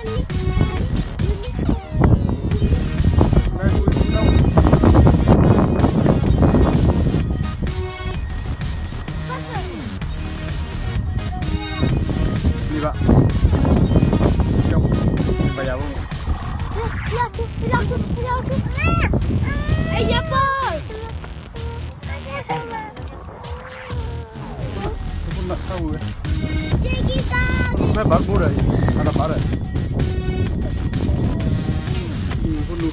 လံဘၣ်, ဘၣ်ယၤဘၣ်, အယပၢ်, ဖဲဘၣ်ဘိဒီး, အတၢ်ဘၣ်ဒီး, ဖိနူ,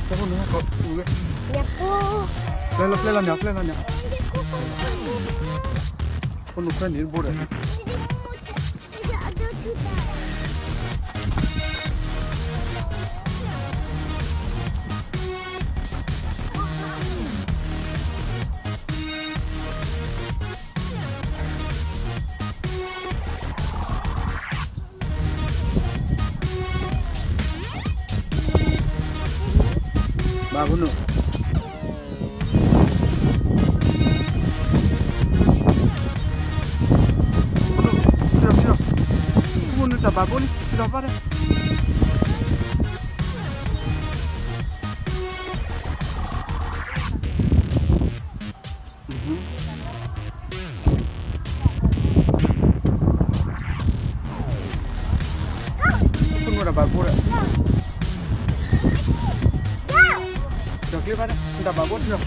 ဖိနူဟဲကီးဝဲ, ပျဲလီၤပျဲလီၤန့ၣ် ပျဲလီၤန့ၣ်, ဖိနူခွဲန့ၣ်တဘိဒီး ဘၣ်ဖိနူ, ဖိနူ, ဖိနူတၢ်ဘၣ်ဘိလံ ဒီးဘၣ်ဒီး ဖိနူတၢ်ဘၣ်ဘိဒီး, ဒီးကျ့ဘၣ်ဒီး တၢ်ဘၣ်ဘိဒီး တၢ်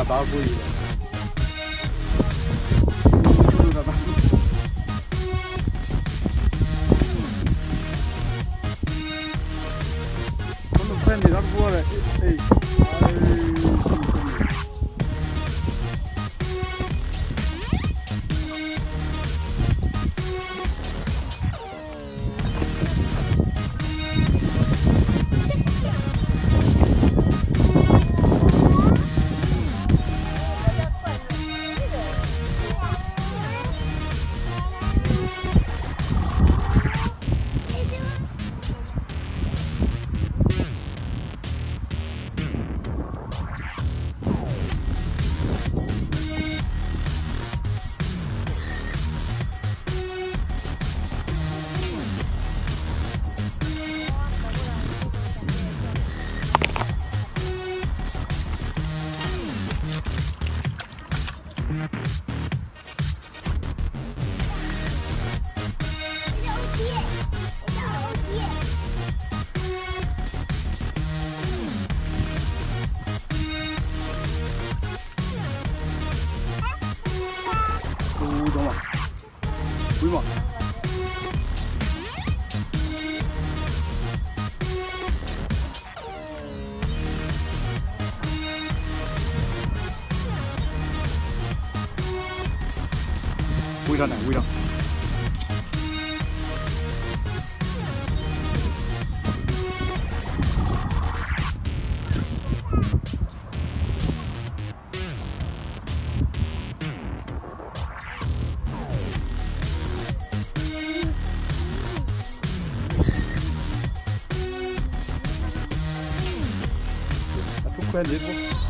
ဘၣ်ဘိ, ဖိနူခွဲန့ၣ်ဒီးတဘိဒီး, ဝံၤလီၤန့ၣ် ဝံၤလီၤ. အထူၣ်ခွဲလံ